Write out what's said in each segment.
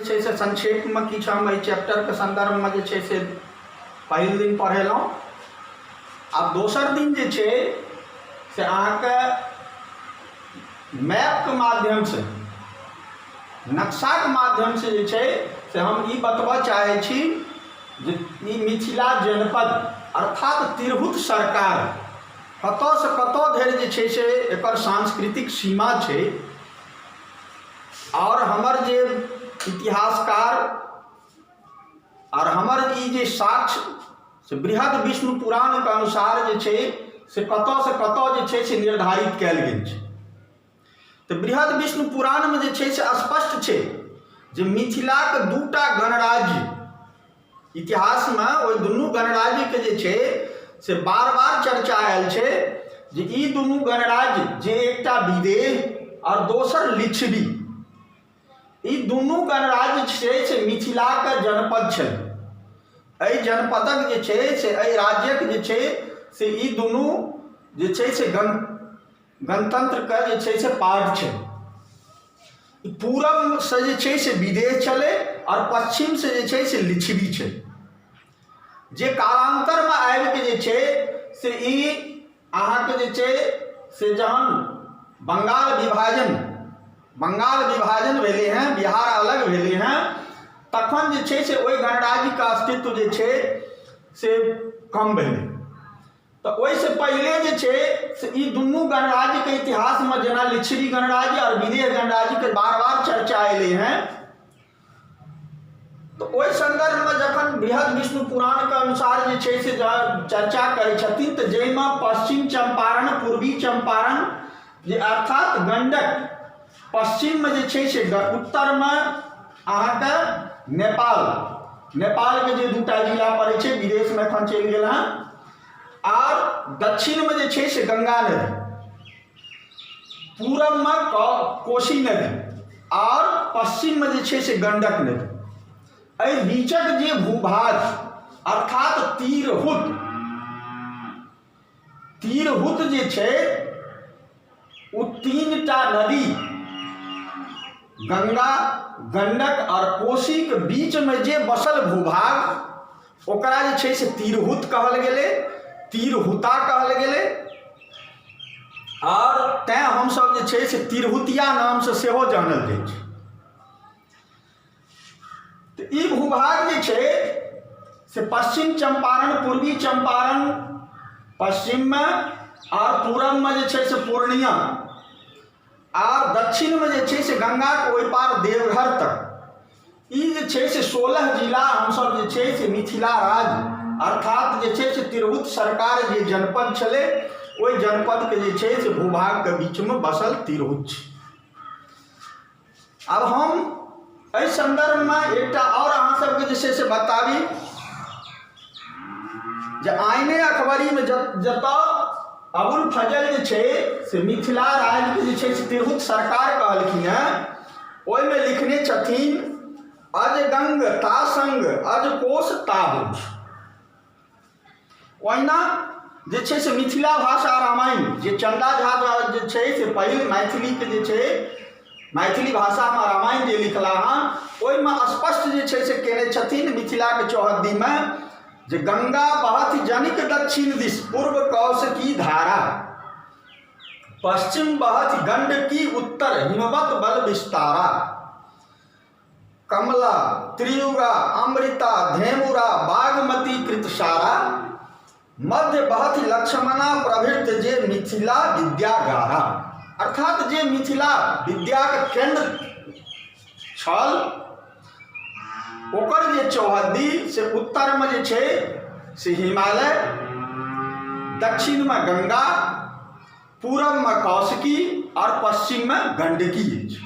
छै से संक्षेपमे किछु हम एहि चैप्टरके सन्दर्भमे जे छै से पहिल दिन पढ़ेलहुँ। आब दोसर दिन जे छै से अहाँके मैपके माध्यमसँ, नक्शाके माध्यमसँ जे छै से हम ई बतबऽ चाहै छी जे ई मिथिला जनपद अर्थात तिरहुत सरकार कतऽसँ कतऽ धरि जे छै से एकर सांस्कृतिक सीमा छै। आओर हमर जे इतिहासकार आओर हमर ई जे साक्ष्य से बृहद विष्णु पुराणके अनुसार जे छै से कतऽसँ कतऽ जे छै से निर्धारित कयल गेल छै। तऽ बृहद विष्णु पुराणमे जे छै से स्पष्ट छै जे मिथिलाके दूटा गणराज्य इतिहासमे ओहि दुनू गणराज्यके जे छै से बार बार चर्चा आयल छै जे ई दुनू गणराज्य जे एकटा विदेह आओर दोसर लिच्छवी, ई दुनू गणराज्य छै से मिथिलाके जनपद छलै। एहि जनपदक जे छै से एहि राज्यक जे छै से ई दुनू जे छै से गणतंत्रके जे छै से पार्ट छै। पूरबसँ जे छै से विदेह छलै आओर पश्चिमसँ जे छै से लिच्छवी छै, जे कालान्तरमे आबिके जे छै से ई अहाँके जे छै से जहन बंगाल विभाजन भेलै हँ, बिहार अलग भेलै हँ, तखन जे छै से ओहि गणराज्यके अस्तित्व जे छै से कम भेलै। तऽ ओहिसँ पहिले जे छै से ई दुनू गणराज्यके इतिहासमे जेना लिच्छवी गणराज्य आओर विदेह गणराज्यके बार बार चर्चा एलै हँ, तऽ ओहि सन्दर्भमे जखन बृहद विष्णु पुराणके अनुसार जे छै से चर्चा करै छथिन तऽ जाहिमे पश्चिम चम्पारण, पूर्वी चम्पारण जे अर्थात गण्डक पश्चिममे जे छै से उत्तरमे अहाँके नेपाल, नेपालके जे दूटा जिला पड़ै छै विदेशमे एखन चलि गेल हँ, आर दक्षिणमे जे छै से गंगा नदी, पूरबमे कोशी नदी आओर पश्चिममे जे छै से गंडक नदी। एहि बीचक जे भूभाग अर्थात तिरहुत, तिरहुत जे छै ओ तीनटा नदी गंगा, गंडक आओर कोशीके बीचमे जे बसल भूभाग ओकरा जे छै से तिरहुत कहल गेलै, तिरहुता कहल गेलै। आओर तैँ हमसभ जे छै से तिरहुतिया नामसँ सेहो जानल जाइ छै। तऽ ई भूभाग जे छै से पश्चिम चम्पारण, पूर्वी चम्पारण पश्चिममे आओर पूरबमे जे छै से पूर्णिया आओर दक्षिणमे जे छै से गंगाके ओहि पार देवघर तक, ई जे छै से 16 जिला हमसभ जे छै से मिथिला राज्य अर्थात जे छै से तिरहुत सरकार जे जनपद छलै ओहि जनपदके जे छै से भूभागके बीचमे बसल तिरहुत छै। आब हम एहि सन्दर्भमे एकटा आओर अहाँ सबके जे छै से बताबी जे आइने अकबरीमे जतऽ अबुल फजल जे छै से मिथिला राज्यके जे छै से तिरहुत सरकार कहलखिन हेँ, ओहिमे लिखने छथिन अजगंग तासंग अजकोश ताबुज। ओहिना जे छै से मिथिला भाषा रामायण जे चन्दा झा द्वारा जे छै से पहिल मैथिलीके जे छै मैथिली भाषामे रामायण जे लिखला हँ ओहिमे स्पष्ट जे छै से केने छथिन मिथिलाके चौहद्दीमे जे गंगा बहथि जनिक दक्षिण दिस पूर्व कौशिकी धारा, पश्चिम बहथि गंडकी उत्तर हिमवत बल विस्तारा, कमला त्रियुगा अमृता धेमुरा बागमती कृतसारा, मध्य बहथि लक्ष्मणा प्रभृत जे मिथिला विद्यागारा। अर्थात जे मिथिला विद्याक केंद्र छल ओकर जे चौहद्दी से उत्तरमे जे छै से हिमालय, दक्षिणमे गंगा, पूरबमे कौशिकी आओर पश्चिममे गण्डकी अछि,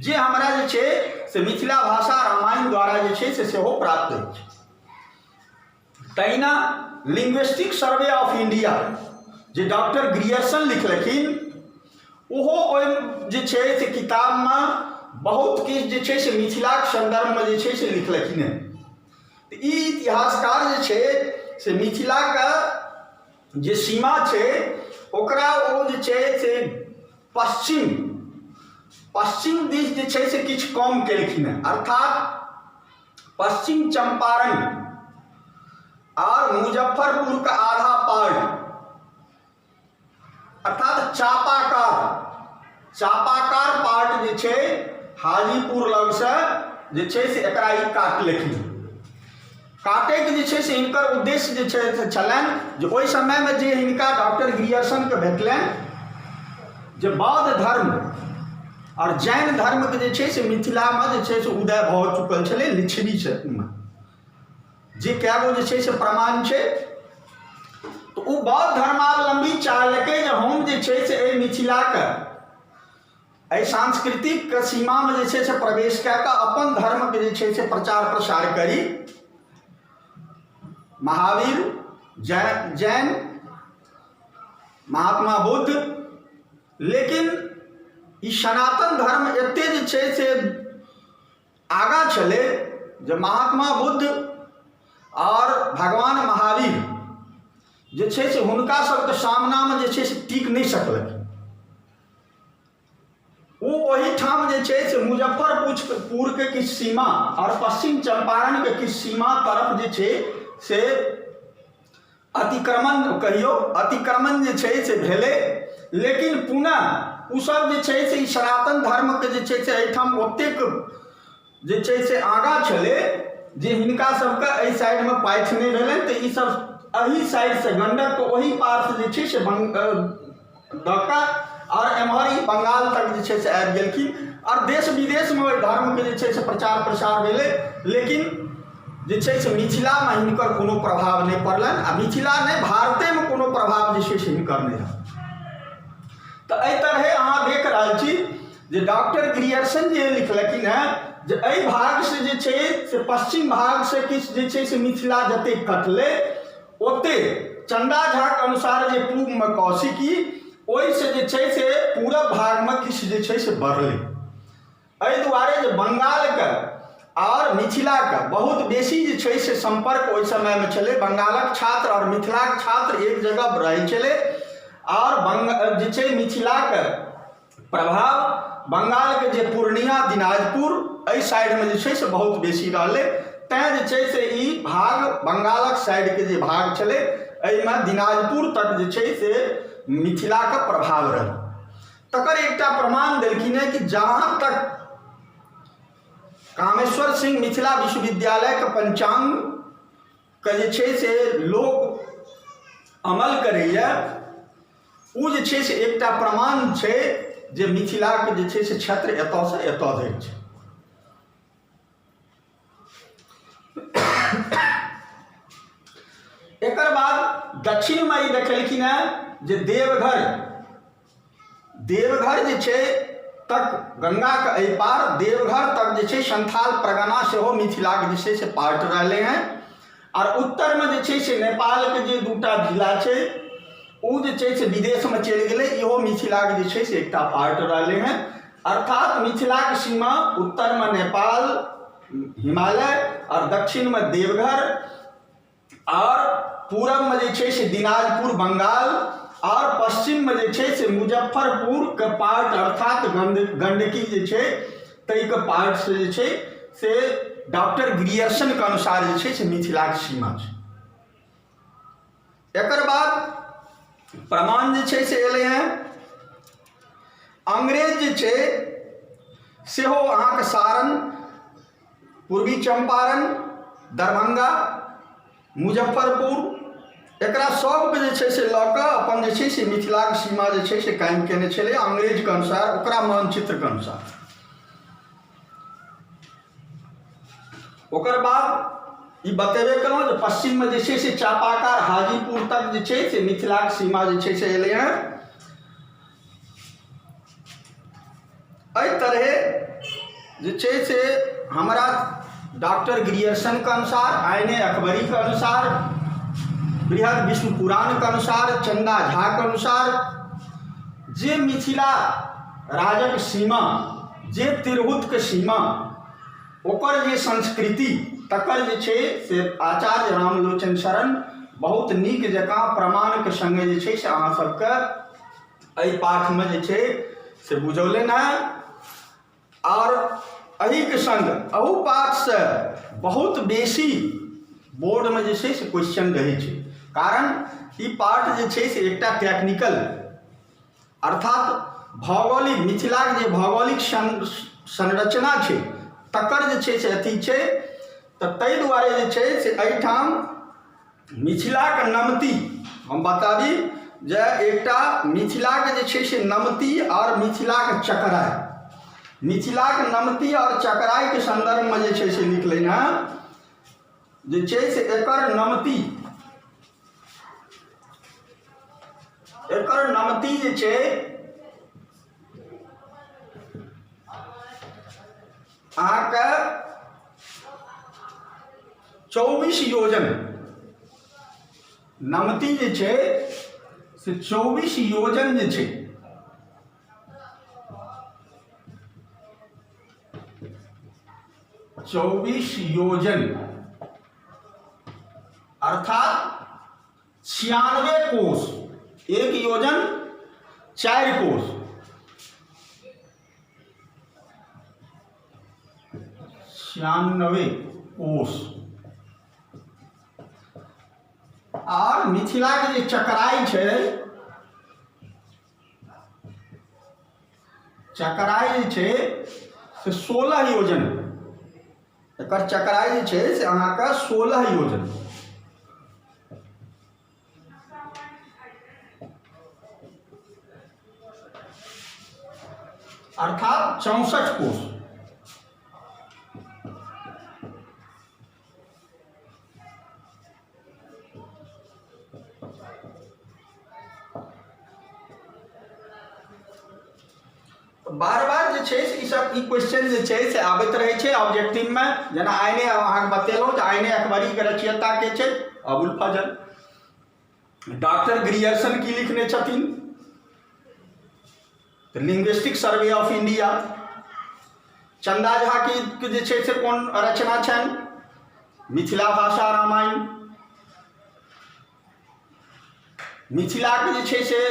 जे हमरा जे छै से मिथिला भाषा रामायण द्वारा जे छै से सेहो प्राप्त अछि। तहिना लिंग्विस्टिक सर्वे ऑफ इंडिया जे डॉक्टर ग्रियर्सन लिखलखिन ओहो ओहि जे छै से किताबमे बहुत किछु जे छै से मिथिलाके सन्दर्भमे जे छै से लिखलखिन हेँ। तऽ ई इतिहासकार जे छै से मिथिलाके जे सीमा छै ओकरा ओ जे छै से पश्चिम पश्चिम दिस जे छै से किछु कम केलखिन हेँ, अर्थात पश्चिम चंपारण आओर मुजफ्फरपुरके आधा पार्ट, अर्थात चापाकार चापाकार पार्ट जे छै हाजीपुर लगसँ जे छै से एकरा ई काटलखिन। काटैके जे छै से हिनकर उद्देश्य जे छै से छलनि जे ओहि समयमे जे हिनका डॉक्टर ग्रियर्सनके भेटलनि जे बौद्ध धर्म आओर जैन धर्मके जे छै से मिथिलामे जे छै से उदय भऽ चुकल छलै लिच्छवी मे, जे कए गो जे छै से प्रमाण छै। तऽ ओ बौद्ध धर्मावलम्बी चाहलकै जे हम जे छै से एहि मिथिलाके एहि सांस्कृतिक सीमामे जे छै से प्रवेश कए कऽ अपन धर्मके जे छै से प्रचार प्रसार करी। महावीर, जैन जैन महात्मा बुद्ध, लेकिन ई सनातन धर्म एते जे छै से आगाँ छलै जे महात्मा बुद्ध आओर भगवान महावीर जे छै से हुनका सबके सामनामे जे छै से टिक नहि सकलखिन। ओ ओहिठाम जे छै से मुजफ्फरपुरके किछु सीमा आओर पश्चिम चम्पारणके किछु सीमा तरफ जे छै से अतिक्रमण कहियौ अतिक्रमण जे छै से भेलै, लेकिन पुनः ओसभ जे छै से ई सनातन धर्मके जे छै से एहिठाम ओतेक जे छै से आगाँ छलै जे हिनका सबके एहि साइडमे पाठि नहि भेलनि, तऽ ईसभ एहि साइडसँ गण्डकके ओहि पारसँ जे छै से दऽ कऽ आओर एम्हर ई बंगाल तक जे छै से आबि गेलखिन आओर देश विदेशमे ओहि धर्मके जे छै से प्रचार प्रसार भेलै, लेकिन जे छै से मिथिलामे हिनकर कोनो प्रभाव नहि पड़लनि आ मिथिला नहि भारतेमे कोनो प्रभाव जे छै से हिनकर नहि रहल। तऽ एहि तरहे अहाँ देख रहल छी जे डॉक्टर ग्रियर्सन जे लिखलखिन हेँ जे एहि भागसँ जे छै से पश्चिम भागसँ किछु जे छै से मिथिला जतेक कटलै ओतेक चन्दा झाके अनुसार जे पूबमे कौशिकी ओहिसँ जे छै से पूरब भागमे किछु जे छै से बढ़लै। एहि दुआरे जे बंगालके आओर मिथिलाके बहुत बेसी जे छै से सम्पर्क ओहि समयमे छलै। बंगालक छात्र आओर मिथिलाक छात्र एक जगह रहै छलै आओर जे छै मिथिलाके प्रभाव बंगालके जे पूर्णिया दिनाजपुर एहि साइडमे जे छै से बहुत बेसी रहलै, तैँ जे छै से ई भाग बंगालक साइडके जे भाग छलै एहिमे दिनाजपुर तक जे छै से मिथिलाके प्रभाव रहै। तकर एकटा प्रमाण देलखिन हेँ कि जहाँ तक कामेश्वर सिंह मिथिला विश्वविद्यालयके पञ्चाङ्गके जे छै से लोक अमल करैए ओ जे छै से एकटा प्रमाण छै जे मिथिलाके जे छै से क्षेत्र एतऽसँ एतऽ धरि छै। एकर बाद दक्षिणमे ई देखेलखिन हेँ जे देवघर देवघर जे छै तक गंगाके एहि पार देवघर तक जे छै संथाल परगना सेहो मिथिलाके जे छै से पार्ट रहलै हेँ। आओर उत्तरमे जे छै से नेपालके जे दूटा जिला छै ओ जे छै से विदेशमे चलि गेलै, इहो मिथिलाके जे छै से एकटा पार्ट रहलै हेँ। अर्थात मिथिलाके सीमा उत्तरमे नेपाल हिमालय आओर दक्षिणमे देवघर आओर पूरबमे जे छै से दिनाजपुर बंगाल आओर पश्चिममे जे छै से मुजफ्फरपुरके पार्ट अर्थात गंडकी जे छै ताहिके पार्टसँ जे छै से डॉक्टर ग्रियर्सनके अनुसार जे छै से मिथिलाके सीमा छै। एकर बाद प्रमाण जे छै से एलै हेँ अंग्रेज जे छै सेहो अहाँके सारण पूर्वी चम्पारण दरभंगा मुजफ्फरपुर एकरा सबके जे छै से लऽ कऽ अपन जे छै से मिथिलाके सीमा जे छै से कायम केने छलै अंग्रेजके अनुसार ओकरा मानचित्रके अनुसार। ओकर बाद ई बतेबे केलहुँ जे पश्चिममे जे छै से चापाकार हाजीपुर तक जे छै से मिथिलाके सीमा जे छै से एलै हँ। एहि तरहे जे छै से हमरा डॉक्टर ग्रियर्सनके अनुसार आइने अकबरीके अनुसार बृहद विष्णु पुराणके अनुसार चन्दा झाके अनुसार जे मिथिला राजक सीमा जे तिरहुतके सीमा ओकर जे संस्कृति तकर जे छै से आचार्य रामलोचन शरण बहुत नीक जकाँ प्रमाणके सङ्गे जे छै से अहाँ सबके एहि पाठमे जे छै से बुझौलनि हेँ। आओर एहिके सङ्ग एहू पाठसँ बहुत बेसी बोर्डमे जे छै से क्वेश्चन रहै छै। कारण ई पाठ जे छै से एकटा टेक्निकल अर्थात भौगोलिक मिथिलाके जे भौगोलिक संरचना छै तकर जे छै से अथी छै। तऽ ताहि दुआरे जे छै से एहिठाम मिथिलाके नमती हम बताबी जे एकटा मिथिलाके जे छै से नमती आओर मिथिलाके चकराइ, मिथिलाके नमती आओर चकराइके सन्दर्भमे जे छै से लिखलनि हँ जे छै से एकर नमती, एकर नमती जे छै अहाँके 24 योजन नमती जे छै से 24 योजन जे छै 24 योजन अर्थात 96 कोस, एक योजन 4 कोस, 96 कोस। और मिथिला के जे चकराई छै, चकराई जे छै से 16 योजन, एकर चकराई जे छै से अहाँके 16 योजन। अर्थात 64 कोस। बार बार जे छै से ई सब ई क्वेश्चन जे छै से आबैत रहै छै ऑब्जेक्टिवमे। जेना आइने अहाँके बतेलहुँ जे आइने अकबरीके रचयिता के छै अबुल फजल। डॉक्टर ग्रियर्सन की लिखने छथिन तऽ लिंग्विस्टिक सर्वे ऑफ इंडिया। चंदा झा के जे छै से कोन रचना छनि? मिथिला भाषा रामायण। मिथिलाके जे छै से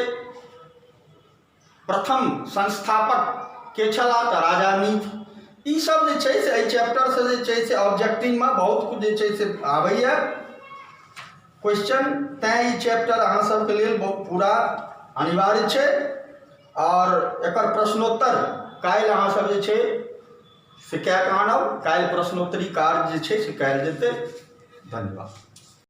प्रथम संस्थापक के छलाह तऽ राजा नीत। ई सब जे छै से एहि चैप्टरसँ जे छै से ऑब्जेक्टिवमे बहुत किछु जे छै से आबैए क्वेश्चन, तैँ ई चैप्टर अहाँ सबके लेल बहुत पूरा अनिवार्य छै। आओर एकर प्रश्नोत्तर काल्हि अहाँ सब जे छै से कए कऽ आनब, काल्हि प्रश्नोत्तरी कार्य जे छै से कयल जेतै। धन्यवाद।